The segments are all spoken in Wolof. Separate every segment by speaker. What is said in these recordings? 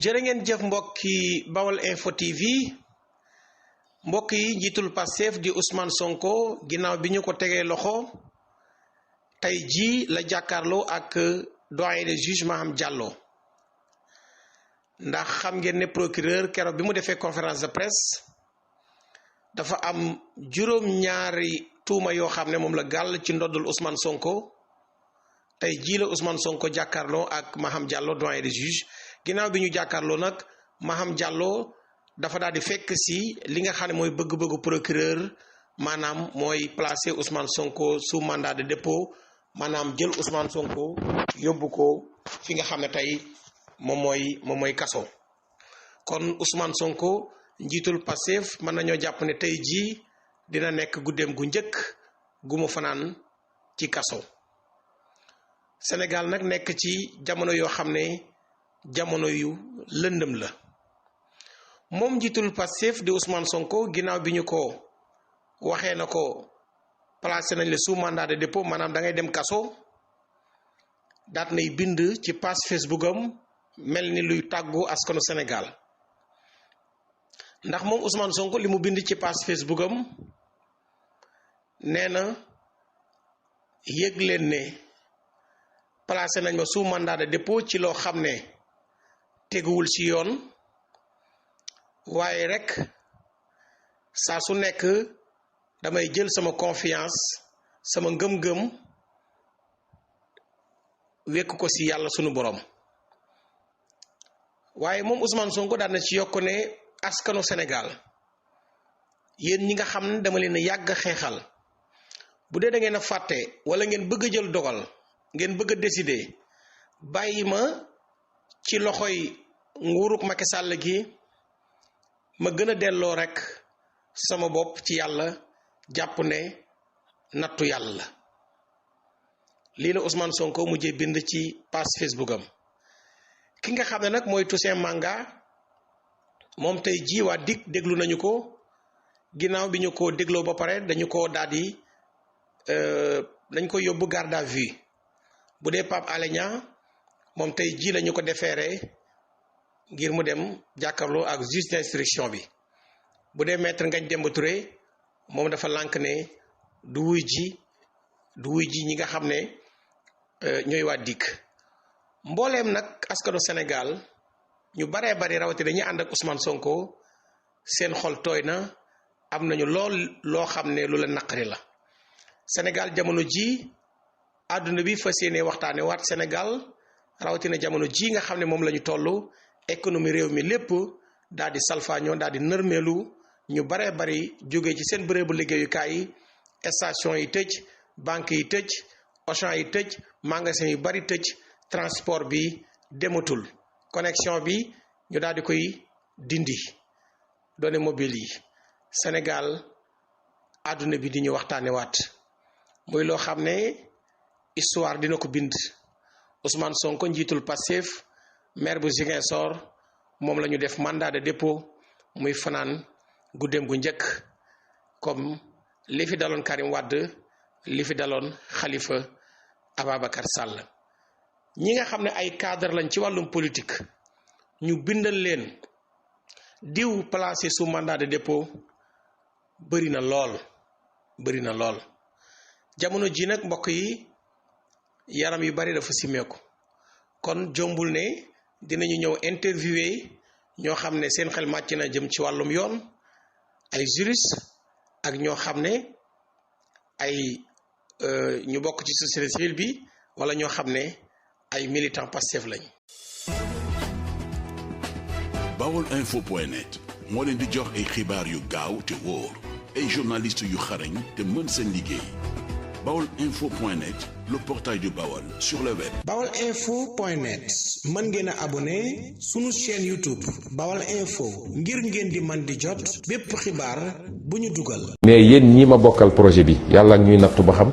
Speaker 1: jërë ngeen jëf mbokki Bawal Info TV mbokk yi njiitul Pastef di Ousmane Sonko ginnaaw bi ñu ko tegee loxo tey jii la jàkkaarloo ak doyen des juges Maham Diallo ndax xam ngeen ne procureur keroog bi mu defee conférence de presse dafa am juróom-ñaari tuuma yoo xam ne moom la gàll ci ndoddul Ousmane Sonko tey jii la Ousmane Sonko jàkkaarloo ak Maham Diallo doyen des juges ginnaaw bi ñu jàkkaarloo nag Maham Diallo dafa daal di fekk si li nga xam ne mooy bëgg-bëggu procureur maanaam mooy placer Ousmane Sonko sous mandat de dépôt maanaam jël Ousmane Sonko yóbbu ko fi nga xam ne tey moom mooy kaso. kon Ousmane Sonko njiitul Pastef mën nañoo jàpp ne tey jii dina nekk guddeem gu njëkk gu mu fanaan ci kaso. Sénégal nag nekk ci jamono yoo xam ne jamono yu lëndëm la moom njiitul Pastef di Ousmane Sonko ginnaaw bi ñu ko waxee na ko placé nañ la sous mandat de dépôt maanaam da ngay dem kaso daat nay bind ci page Facebook am mel ni luy tàggu askanu Sénégal ndax moom Ousmane Sonko li mu bind ci page Facebook am nee na yëg leen ne placé nañ ma sous mandat de dépôt ci loo xam ne teguwul ci yoon waaye rek saa su nekk damay jël sama confiance sama ngëm-ngëm wekk ko ci yàlla sunu borom. waaye moom Ousmane Sonko daan na ci yokk ne askanu Sénégal yéen ñi nga xam ne dama leen a yàgg xeexal bu dee da ngeen a fàtte wala ngeen bëgg a jël dogal ngeen bëgg a décider bàyyi ma ci loxoy nguuruk Macky Sall gi ma gën a delloo rek sama bopp ci yàlla jàpp ne nattu yàlla la. lii la Ousmane Sonko mujjee bind ci page Facebook am. ki nga xam ne nag mooy Toussaint Manga moom tey jii waa DIC déglu nañu ko ginnaaw bi ñu ko dégloo ba pare dañu ko daldi dañ ko yóbbu garde à vue. bu dee Pape Alé Niang moom tey jii la ñu ko defeere ngir mu dem jàkkaarloo ak juge d'instruction bi. bu dee maître Ngagne Demba Touré moom dafa lànk ne du wuy ji ñi nga xam ne ñooy waa DIC. mbooleem nag askanu Sénégal ñu baree bari rawati dañuy ànd ak Ousmane Sonko seen xol tooy na am nañu loo xam ne lu la naqari la. Sénégal jamono ji àdduna bi fas yéene waxtaane waat Sénégal rawatina jamono ji nga xam ne moom la ñu toll économie réew mi lépp daal di salfaañoo daal di nërmeelu ñu baree bari jóge ci seen bërëbu liggéeyukaay yi station yi tëj banque yi tëj Auchan yi tëj magasin yu bari tëj transport bi dematul connexion bi ñu daal di koy dindi données mobiles yi Sénégal àdduna bi di ñu waxtaane waat muy loo xam ne histoire dina ko bind. Ousmane Sonko njiitul Pastef maire bu Ziguinchor moom la ñu def mandat de dépôt muy fanaan guddeem gu njëkk comme li fi daloon Karim Wade li fi daloon Khalifa Ababacar Sall. ñi nga xam ne ay cadre lañ ci wàllum politique ñu bindal leen diw placé sous mandat de dépôt bëri na lool jamono ji nag mbokk yi yaram yu bari dafa simeeku kon jombul ne dinañu ñëw interviewer ñoo xam ne seen xel màcc na jëm ci wàllum yoon ay juriste ak ñoo xam ne ay ñu bokk ci société civile bi wala ñoo xam ne ay militant Pastef lañ.
Speaker 2: baolinfo.net moo leen di jox ay xibaar yu gaaw te wóor ay journalistes yu xarañ te mën seen liggéey. baolinfo.net le portail du Baol sur le web.
Speaker 3: baolinfo.net mën ngeen a abonné sunu chaîne YouTube Baol Info ngir ngeen di man di jot bépp xibaar bu ñu dugal.
Speaker 4: mais yéen ñi ma bokkal projet bi yàlla ak ñuy nattu ba xam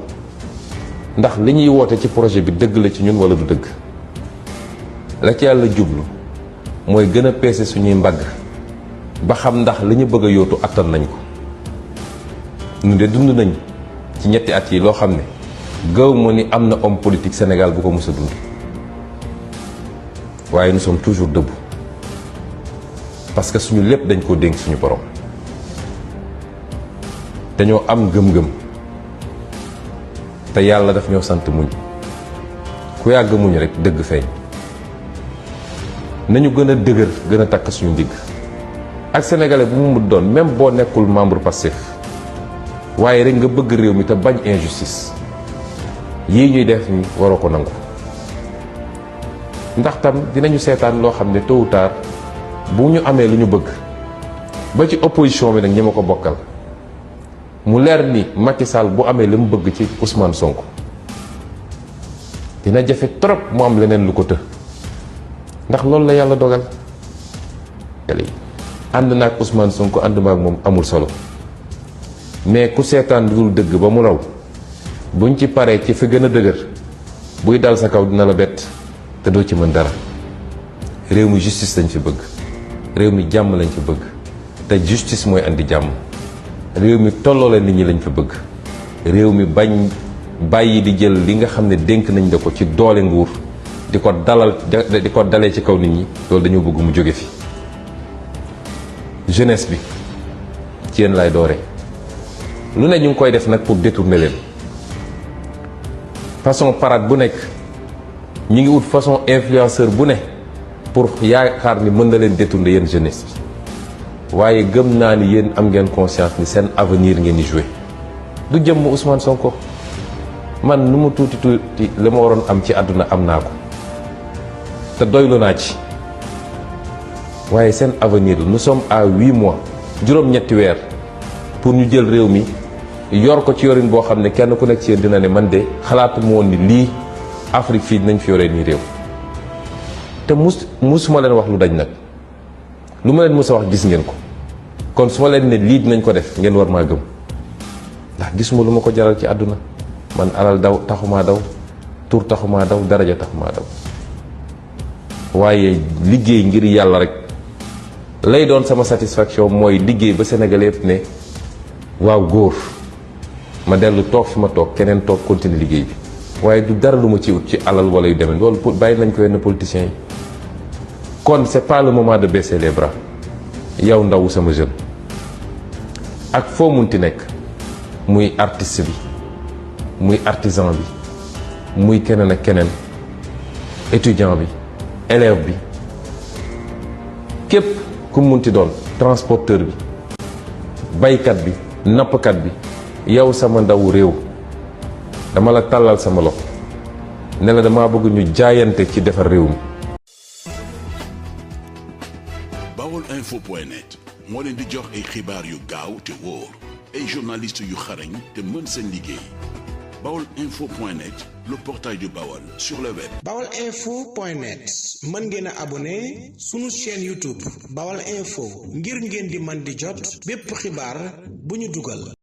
Speaker 4: ndax li ñuy woote ci projet bi dëgg la ci ñun wala du dëgg la ci yàlla jublu mooy gën a peese suñuy mbagg ba xam ndax li ñu bëgg a yóotu attan nañ ko ñu de dund nañ ci ñetti at yi loo xam ne gaw ma ni am na homme politique Sénégal bu ko mës a dund waaye nous sommes toujours debout parce que suñu lépp dañ koo dénk suñu borom dañoo am gëm-gëm te yàlla daf ñoo sant muñ ku yàgg muñ rek dëgg feeñ nañu gën a dëgër gën a takk suñu ndigg ak sénégalais bu mu doon même boo nekkul membre Pastef waaye rek nga bëgg réew mi te bañ injustice yii ñuy def ni waroo ko nangu ndax tam dinañu seetaan loo xam ne tôt ou tard bu ñu amee lu ñu bëgg ba ci opposition bi nag ñi ma ko bokkal mu leer ni Macky Sall bu amee li mu bëgg ci Ousmane Sonko dina jafe trop mu am leneen lu ko të ndax loolu la yàlla dogal ànd na ak Ousmane Sonko ànd ma ak moom amul solo mais ku seetaan dul dëgg ba mu raw buñ ci paree ci fi gën a dëgër buy dal sa kaw dina la bett te doo ci mën dara réew mi justice lañ fi bëgg réew mi jàmm lañ fi bëgg te justice mooy andi jàmm réew mi tolloole nit ñi lañ fi bëgg réew mi bañ bàyyi di jël li nga xam ne dénk nañ la ko ci doole nguur di ko dalee ci kaw nit ñi loolu dañoo bëgg mu jóge fi jeunesse bi ci yéen lay doore lu ne ñu ngi koy def nag pour détourner leen façon parade bu nekk ñu ngi ut façon influenceur bu ne pour yaakaar ni mën na leen détourner yéen jeunesse bi waaye gëm naa ni yéen am ngeen conscience ni seen avenir ngeen di jouer du jëmm Ousmane Sonko man nu mu tuuti tuuti la ma waroon am ci àdduna am naa ko te doylu naa ci waaye seen avenir nous sommes à 8 mois juróom-ñetti weer pour ñu jël réew mi yor ko ci yorin boo xam ne kenn ku nekk ci yéen dina ne man de xalaatu ma woon ni lii Afrique fii dinañ fi yoree nii réew te musuma leen wax lu dañ nag lu ma leen mus a wax gis ngeen ko kon su ma leen ne lii dinañ ko def ngeen war maa gëm ndax gisuma lu ma ko jaral ci àdduna man alal daw taxumaa daw tur taxumaa daw daraja taxumaa daw waaye liggéey ngir yàlla rek lay doon sama satisfaction mooy liggéey ba Sénégal yëpp ne waaw góor ma dellu toog fi ma toog keneen toog continuer liggéey bi waaye du dara lu ma ci ut ci alal wala yu demee loolu bàyyi nañ ko yenn politiciens yi kon c'est pas le moment de baisser les bras yow ndaw sama jeune ak foo munti nekk muy artiste bi muy artisan bi muy keneen ak keneen étudiant bi élève bi képp ku munti doon transporteur bi baykat bi nappkat bi yow sama ndaw réew dama la tàllal sama loxo ne la dama bëgg ñu jaayante ci defar réew mi.
Speaker 2: Baolinfo.net moo leen di jox ay xibaar yu gaaw te wóor ay journalistes yu xarañ te mën seen liggéey Baolinfo.net le portail du Baol sur le web.
Speaker 3: Baolinfo.net mën ngeen a abonné sunu chaîne YouTube Baol Info ngir ngeen di man di jot bépp xibaar bu ñu dugal.